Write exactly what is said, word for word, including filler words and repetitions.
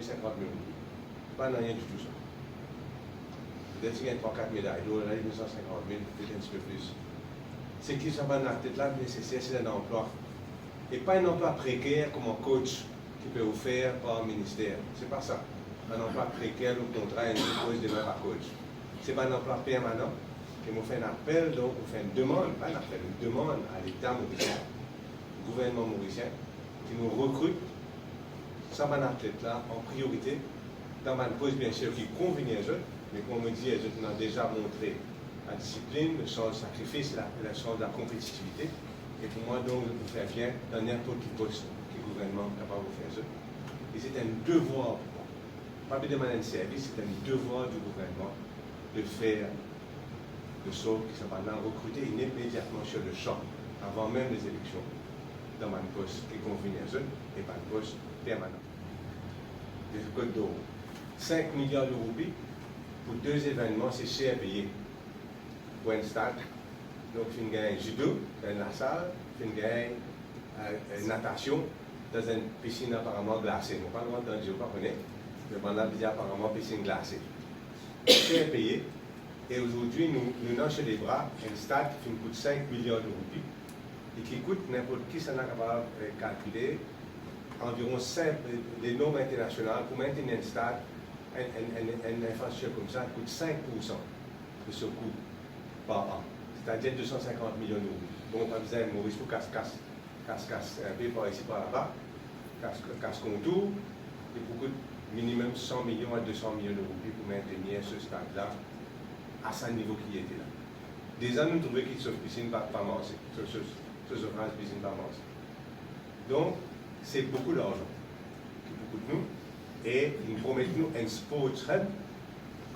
Sinkant mil roupi. Pa nanye ditou sa. Petet si gagn trwa kat meday dor, la li bizin sinkant mil, petet enn tipe plis. Seki sa bann atlet la neseser, se enn anplwa. E pa enn anplwa preker kouma coach ki pe ofer par minister. Se pa sa. Bann anplwa preker, lor kontra, enn poz demen par coach. Se bann anplwa permanan. E mo fer enn apel, donk mo fer enn demann, pa enn apel, enn demann a Leta morisien, gouvernman morisien, ki nou rekrit sa bann atlet la an priorite dan bann poz, biensir, ki konvinn zot, me kouma mo dir, zot ena deza montre ladisiplin, le sans sakrifis, la, le sans lakonpetitivite. E pou mwa, donk, zot pou fer bien dan ninport ki pos ki gouvernman kapav ofer zot. E se enn devwar pou mwa. Pa pe demann enn servis, se enn devwar di gouvernman de fer de sort ki sa bann la rekrite imediatman, sur le champ, avan mem lezeleksion, dan bann pos ki konvinn zot e bann pos permanan. De kot dor, sink miliar de roupi pou de zevennman, se ser peye. Pou enn stad, donk finn gagn zido, dan enn lasal, finn gagn, eh, eh, natasion dan enn pisinn aparaman glase. Mo pa konn, mo pa kone, me bann la pe dir aparaman pisinn glase. Ser peye, e azordi nou, nou ena sir lebra enn stad ki finn kout sink miliar de roupi, e ki kout, ninport kisannla kapav, eh, kalkile, anviron sink, le, le nonb internasional pou mentenir enn stad, enn, enn, enn, enn infrastriktir koumsa, kout sink poursan de so kou par an, setadir de san sinkant milion de roupi. Bon, pa bizin Moris pou kas, kas, kas, kas inpe par isi, par laba, kas, kas kontour, li pou kout minimem san milion a de san milion de roupi pou mentenir se stad la a sa nivo ki li ete la. Deza nou trouve ki so pisin pa, pa marse, so, so, so zouvraz pisin pa marse. Donk, se boukou larzan ki pou kout nou, e li promet nou enn sports hub,